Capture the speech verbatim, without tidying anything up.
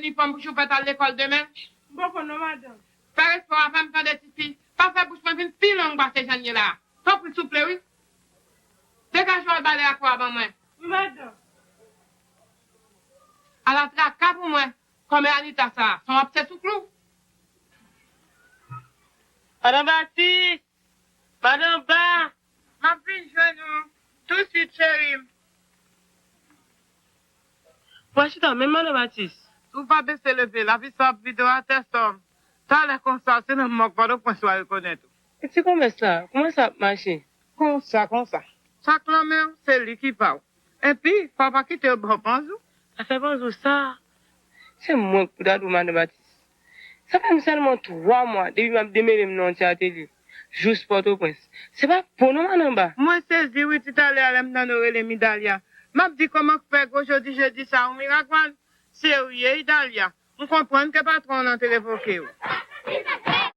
Inifòm pou chofè t al lekòl demen. M poko non, madanm. Fè respè w avè m, tande, tifi. Pa fè bouch mwen vin pi long pase jan l ye la. Tanpri, souple, wi. Degaje w al bale akò a ban mwen. Wi, madanm. Ala traka pou mwen. Kòmè Anita sa, se yon abse sou klou. Madan Batis! Madan Ba! M ap vin jwenn ou tousuit, cheri m. Pran chita, men Madan Batis. Si w pa bese leve, lavi sa ap vide w atè, sè m. Talè konsa, se nan mòg Pòtoprens w a rekonèt ou. E ti kòmès la, kòman sa ap mache? Konsa, konsa. Sa k nan men w, se li ki pa w. Enpi, fò w pa kite yo ba w panzou. Afè panzou sa, se mwen k pou ta di w, Madan Batis. Sa fè m sèlman twa mwa depi m ap demele m nan yon ti atelye jous Pòtoprens. Se pa po non, Madan Ba. Mwen sezi wi, ti talè a lè m tande w rele m Idalia. M ap di kòman k fè gwo jodi jedi sa ou miragwàn. Serye, Idalia. M konprann ke patwon w nan te revoke w.